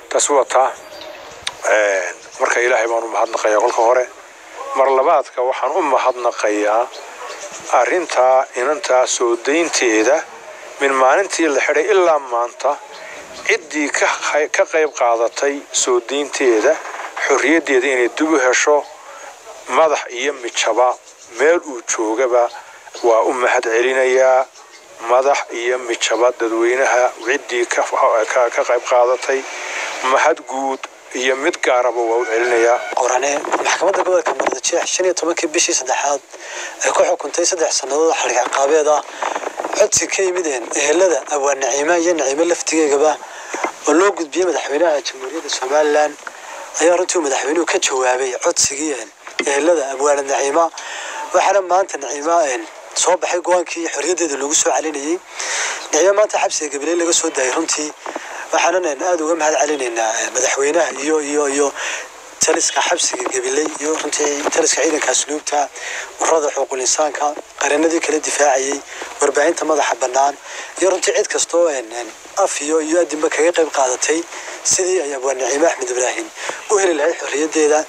Taasi waa taa. Marka Ilaahay baan u mahadnaqayaa kolka hore. Mar labaadka waxaan u mahadnaqayaa arrintaa inantaa soo daynteeda min maalintii la xidhay ilaa maanta ciddii ka qayb qaadatay soo daynteeda, xorriyaddeeda inay dib u hesho. Madax iyo mijaba meel uu joogaba waa u mahad celinayaa, madax iyo mijaba dadweynaha ciddii ka qayb qaadatay mahad guud iyo mid gaaraba waa u celinayaa. Qorane maxkamadda gobolka Muqdisho 15-kii bishii saddexaad ay ku xukuntay 3 sannadood xarig ciqaabeed ah, codsi ka yimid ehelada Abwaan Naciime iyo Naciime laftigeegaba oo loo gudbiyey madaxweynaha Jamhuuriyadda Somalilan, ayaa runtii madaxweynuhu ka jawaabay codsigii ehelada Abwaana Naciima. Waxaana maanta Naciima soo baxay go-aankii xorriyaddeeda lagu soo celinayay. Naciima maanta xabsiga Gabiley laga soo daayay. Runtii waxaanan aada uga mahad celinaynaa madaxweynaha iyo taliska xabsiga Gabiley iyo runtii taliska ciidanka asluubta, ururada xuquuqul insaanka, qareenadii kala difaacayay, warbaahinta madaxa bannaan iyo runtii cid kastoo af iyo adinba kaga qayb qaadatay sidii ay Abwaan Naciime Axmed Ibraahim u heli lahayd xorriyaddeeda.